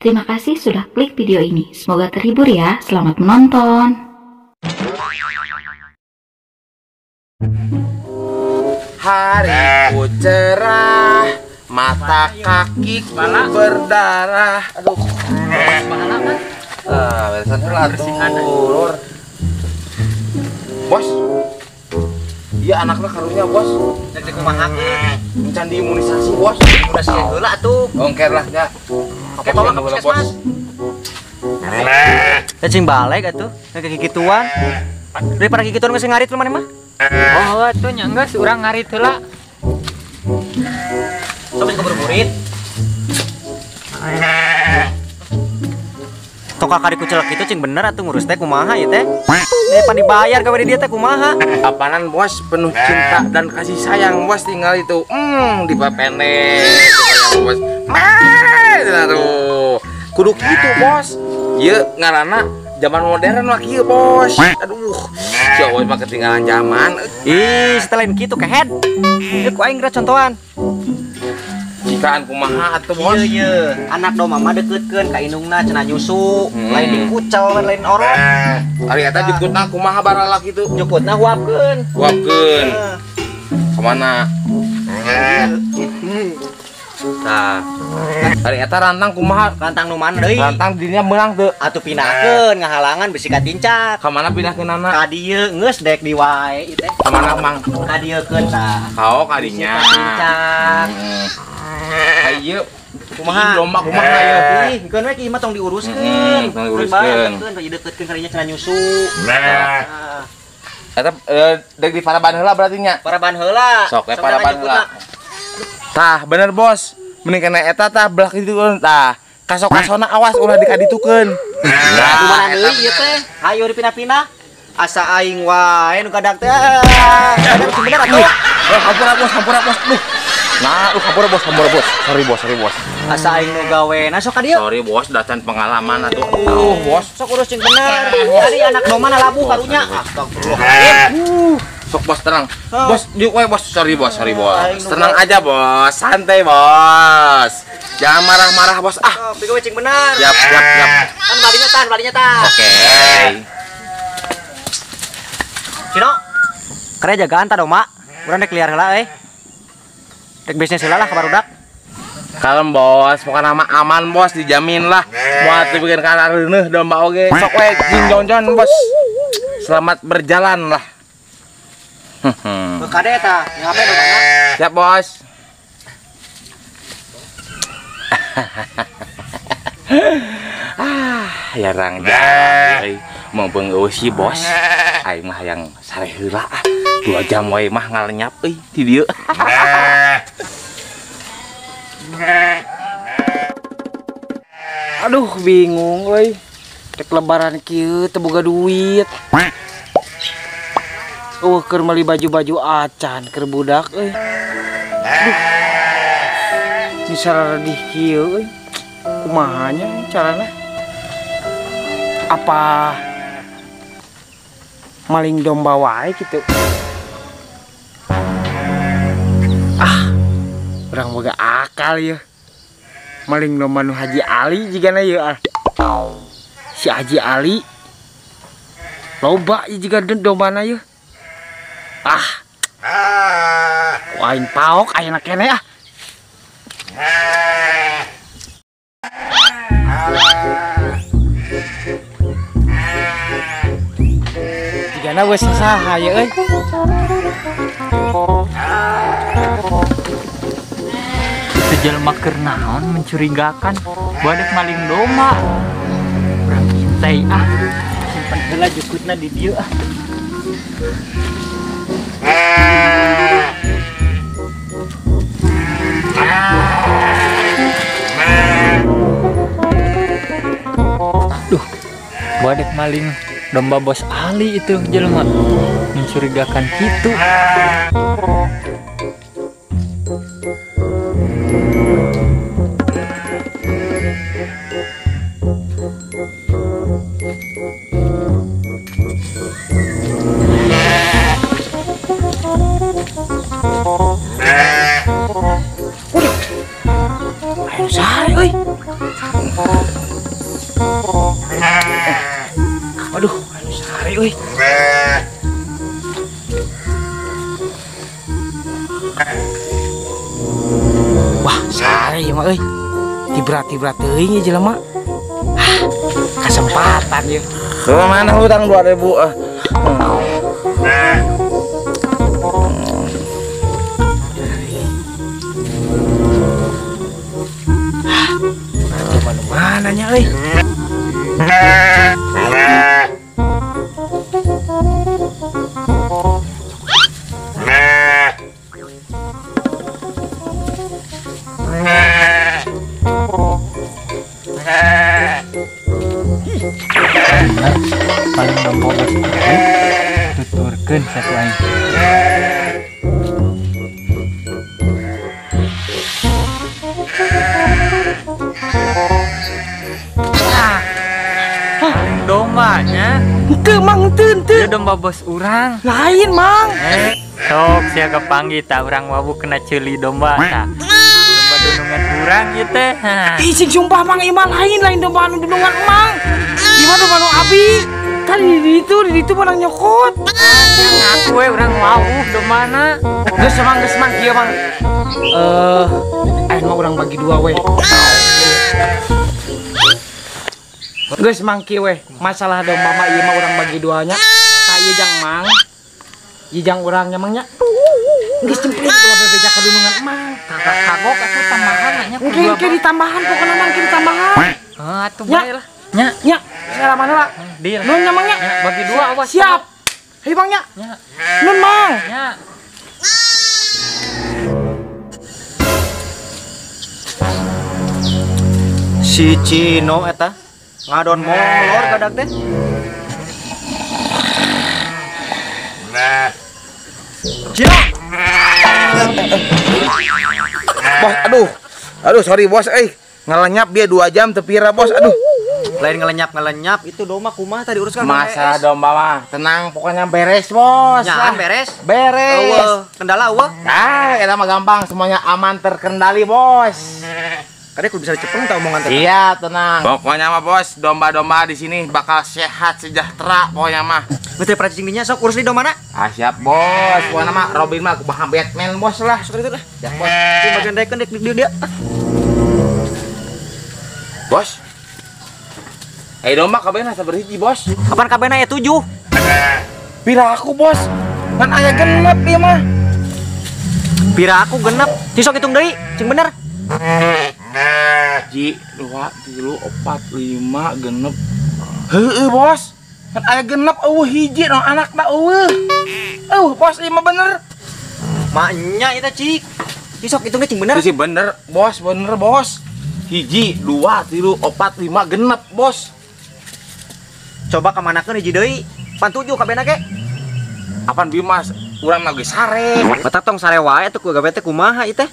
Terima kasih sudah klik video ini. Semoga terhibur ya. Selamat menonton. Hariku cerah, mata kakiku berdarah. Aduh. Ah, beresan heula atuh. Bos. Iya anaknya karunya, Bos. Rek dikumahakeun. Encan diimunisasi, Bos. Imunisasi heula atuh. Ongker lah nya. Oke, bawa ke puskesmas. Teh cing balik atuh, kayak gituan. Daripada gituan geus ngarit lu maneh mah. Oh, atuh nya geus urang ngarit heula. Sok geus kabur-burit. Tong kakak dikucelek kitu cing bener atuh ngurus teh kumaha ieu teh? Pan dibayar gawe di dieu teh kumaha? Apanan bos, penuh cinta dan kasih sayang bos, tinggal itu. Dipepene bos. Aduh. Kudu kitu bos. Ieu ngaranna zaman modern mah kieu bos. Aduh. Si bos mah ketinggalan zaman. Ih, setelain kitu kehed. Ieu ku aing geura contohan. Cikaan kumaha atuh bos? Iya, anak domba mah deketkeun ka indungna cenah nyusu, lain dikucel lain orok. Ari eta jukutna kumaha baralak kitu? Jukutna huapkeun. Huapkeun. Kemana? Tah. Ari eta rantang kumaha? Rantang nu mana deui? Rantang dirinya meunang teu? Atuh pindahkeun ngahalangan bisi katincak. Ka mana pindahkeunana? Ka dieu geus dek di wae ieu teh. Ka mana mang? Ka dieukeun tah. Kao ka dinya. Katincak. Ayo, kumaha? Domba kumaha ieu? Ih, keun we ki mah tong diuruskeun. Tong diuruskeun. Keun deketkeun karinya cenah nyusu. Nah. Eta dek di paraban heula berarti nya? Paraban heula. Sok we paraban heula. Tah, bener bos. Mending kena eta tah belah kitu tah. Kasok-kasona awas ulah dikaditukeun. Nah, kumaha deui ieu teh? Hayo dipindah-pindah. Asa aing wae nu kadak teh. Kadak bener atuh. Hampura bos, hampura bos. Duh. Nah, hampura bos, hampura bos. Sorry bos, sorry bos. Asa aing nu gawena sok ka dieu. Sorry bos, dacan pengalaman atuh. Bos. Sok urus cing bener. Tadi anak domba na labuh karunya. Astagfirullah. Sok bos tenang. Bos, diuk wae bos. Sorry bos, sorry bos. Tenang aja bos, santai bos. Jangan marah-marah bos. Ah, sok cing bener. Siap, siap, siap. Tan balinya tan, balinya tan. Oke. Cino. Kare jagaan ta domba. Urang rek liar heula euy. Rek bisnis heula lah ka barudak. Kalem bos, pokoknya nama aman bos, dijamin lah. Moal teu bikin karareuneuh domba oge. Sok we jing jongjon bos. Selamat berjalan lah. Kade eta, ngapain domba? Siap bos. Ah, yarang jalan euy. Mumpung eueuh si bos. Aing mah hayang sare heula ah. 2 jam wae mah ngalenyap euy di dieu. Aduh, bingung euy. Rek lebaran kieu teu boga duit. Eueuh keur meuli baju-baju acan keur budak euy. Aduh. Ini saradih kieu euy. Kumaha nya carana? Apa maling domba wae gitu. Ah, urang boga akal ya. Maling domba nu Haji Ali jigana ieu ah. Si Haji Ali loba ieu jiga dombana ieu. Ah. Aing paok ayeuna keneh ah. Jigana geus saha ye euy. Itu jelema keur naon mencurigakan, badak maling domba. Urang intai ah, simpen heula jukutna di dieu ah. Duh, badak maling domba bos Ali itu jelema mencurigakan gitu. Ayo sare euy. Aduh, anu sare euy. Wah, sare ieu mah euy. Tibra-tibra teuing ieu jelema. Hah, kasempatan ieu. Mana hutang 2000 ah. Mana nya euy? Paling domba bos tuturkeun satu aing. Dombanya henteu Mang, henteu. Ieu domba bos urang. Lain Mang. Sok sia kapanggih tah urang wabu kena ceuli domba tah. Domba dunungan urang ieu teh. Ih sing sumpah Mang, ieu mah lain domba anu dunungan Mang. Ieu mah domba anu abi. Kan di ditu menang nyokot. Ngaku we urang wawuh dombana. Geus Mang, geus Mang kieu Mang. Ayeuna mah urang bagi dua we. Geus Mang kieu we, masalah domba mah ieu mah urang bagi duanya. Tah ieu jang Mang. Ieu jang urang nya Mang nya. Geus cempling ulah bebeja ka dunungan Mang. Kagak kagok atuh tambahan nya. Engke ditambahan pokona Mang, engke ditambahan. Heuh atuh bae lah. Nya. Nya, salaman heula. Deal. Nun nya Mang nya. Bagi dua awas. Siap. Hayu Mang nya. Nya. Nun Mang. Nya. Si Cino eta ngadon molor kadak teh. Cino. Bos, aduh. Aduh, sorry bos euy. Ngelenyap dia 2 jam teu pira bos, aduh. Lain ngelenyap itu domba kumaha tadi uruskan. Masalah domba mah tenang, pokoknya beres bos. Nyaan beres. Beres. Eueuh, kendala eueuh. Ah, eta mah gampang, semuanya aman terkendali bos. Karena aku bisa dicepeng tau omongan teh. Iya, tenang. Pokoknya mah bos, domba-domba di sini bakal sehat sejahtera pokoknya mah. Betul para cicing dinya sok urus di domba na. Ah, siap bos. Pokoknya mah Robin mah kumaha Batman bos lah. Sok itu lah. Siap bos. Di bagian reken dek dia. Bos. Domba kabehna sabaraha hiji bos? Kapan kabehna aya 7? Pira aku bos? Ngan aya genep ieu mah. Pira aku genep? Cing sok hitung deui, cing bener. 1, 2, 3, 4, 5, genep. Heueuh bos. Kan aya genep eueuh hiji no anakna eueuh. Eueuh bos ieu mah bener. Maknya eta cik. Cing sok hitungnya cing bener. Sih bener bos, bener bos. 1, 2, 3, 4, 5 genep bos. Coba kamanakeun hiji deui. Pan 7 kabehna ge. Apan Bimas, urang mah geus sare. Batak tong sare wae atuh ku gawe teh kumaha ieu teh?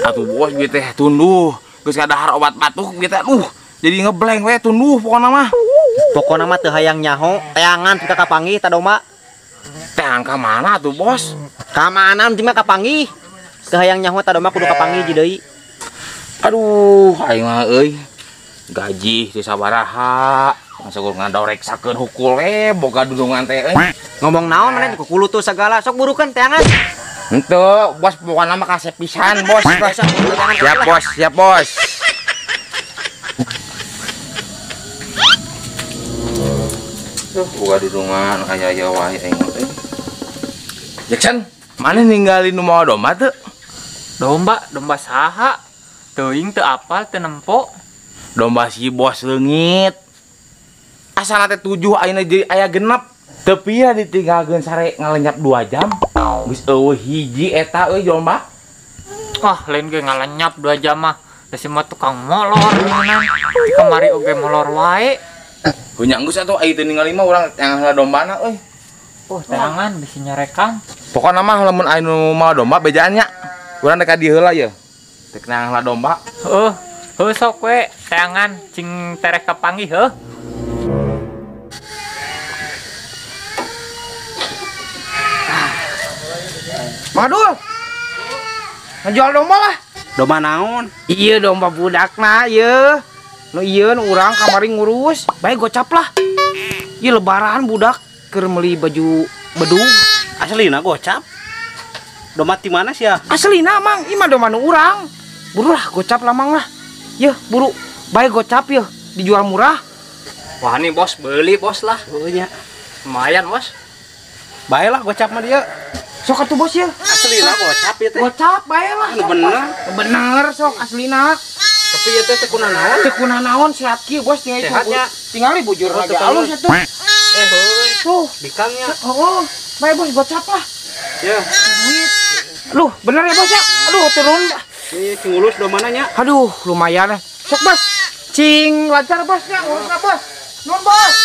Atuh bos ieu teh tunduh. Geus ngadahar obat batuk ieu teh. Aduh, jadi ngeblank we tunduh pokona mah. Pokona mah teu hayang nyaho, teangan pika kapanggih ta domba. Teangan ka mana atuh bos? Ka mana penting mah kapanggih. Teu hayang nyaho ta domba kudu kapanggih hiji deui. Aduh, aing mah euy. Gaji teu sabaraha. Masa gua ngadoreksakeun hukul we boga dudungan teh euy. Ngomong naon maneh kukulu tuh segala sok burukeun teangan. Henteu, bos pokona mah kasep pisan, bos. Siap, bos, siap, bos. Tuh, boga dudungan aya-aya wae aing euy. Jackson, maneh ninggalin nu mawa domba teu? Domba, domba saha? Teuing teu apal teu nempo. Domba si bos leungit. Asana teh 7 ayeuna jadi aya genep. Teu pira ditinggalkeun sare ngalenyap 2 jam. Geus eueuh hiji eta euy domba. Wah, lain ge ngalenyap 2 jam mah. Da si mah tukang molor meunan. Di kamari oge molor wae. Heuh nya geus atuh aya teu ningali mah urang yang heula dombana euy. Oh, teangan bisi nyarekan. Pokona mah lamun aya nu mawa domba bejaan nya. Urang dek ka dieu heula ye. Dek nang heula domba. Heuh, heuh sok we teangan cing tereh kapanggih heuh. Madul, ngejual domba lah. Domba naon? Iya domba budakna, iya. Nu ieu nu urang kamari ngurus, bae gocap lah. Ieu lebaran budak keur meuli baju bedug. Aslina gocap. Domba ti mana sia? Aslina Mang, ieu mah domba nu urang. Buru lah gocap lah Mang lah. Yeuh, buru. Bae gocap yeuh, dijual murah. Wah nih bos, beli bos lah. Heuh nya. Lumayan bos. Bae lah gocap mah dia. Sok atuh bos ya. Aslina gocap ieu teh. Gocap bae lah. Nu bener. Bener sok aslina. Tapi ieu teh teu kunanaon. Teu kunanaon sehat kieu bos tinggal sehatnya. Tingali bujur lagi alus atuh. Heuy. Tuh, bikangnya. Heeh. Bae bos gocap lah. Ya. Duit. Aduh, bener ya bos ya. Aduh, turun. Ieu cing ulus domana nya. Aduh, lumayan. Sok bos. Cing lancar bos nya, urusna bos. Nuhun bos.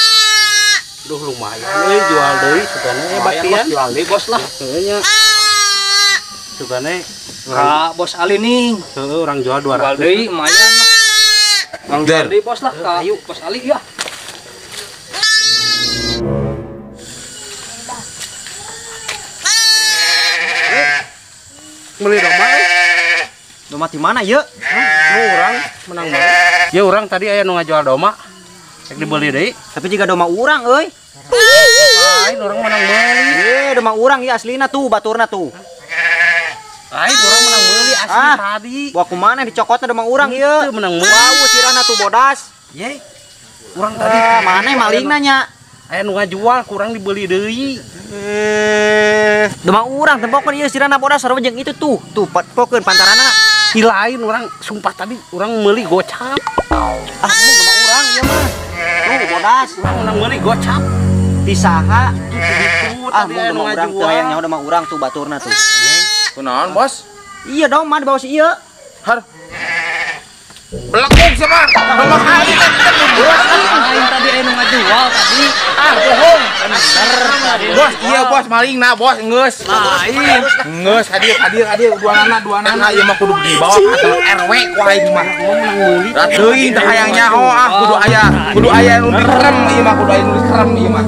Duh lumayan euy jual deui sugane baktian. Jual deui bos lah. Heuh nya. Sugane ka bos Ali ning. Heuh urang jual 200. Jual deui lumayan lah. Urang jual deui bos lah ka ayo bos Ali ya. Meuli domba euy. Domba di mana ieu? Nu urang menang meuli. Ya urang tadi aya nu ngajual domba. Rek dibeli deui. Tapi jika domba urang euy. Lain urang menang meuli. Ye, domba urang ieu aslina tuh baturna tuh. Lain urang menang meuli asli tadi. Wah kumaha dicokotna domba urang ieu. Teu menang meuli. Wah, sirahna tuh bodas. Ye. Urang tadi mana malingna nya? Aya nu ngajual kurang dibeli deui. Domba urang tempokeun ieu sirahna bodas sarua jeung itu tuh. Tuh pokeun pantarana. Ih lain urang sumpah tadi urang meuli gocap. Ah, mun domba urang ieu mah. Tuh bodas, urang menang meuli gocap. Di saha? Itu Ah, mun domba urang teu hayang nyaho domba urang tuh baturna tuh. Kunaon, bos? Iya domba dibawa si ieu. Har. Belekuk siapa? Domba kali bos. Lain tadi aya nu ngajual tadi. Ah, bohong. Bener. Bos, iya bos malingna bos geus. Lain. Geus hadir hadir hadir dua nana ieu mah kudu dibawa ka RW ku aing mah. Da teuing teh hayang nyaho ah kudu aya nu dikerem ieu mah kudu aya nu dikerem ieu mah.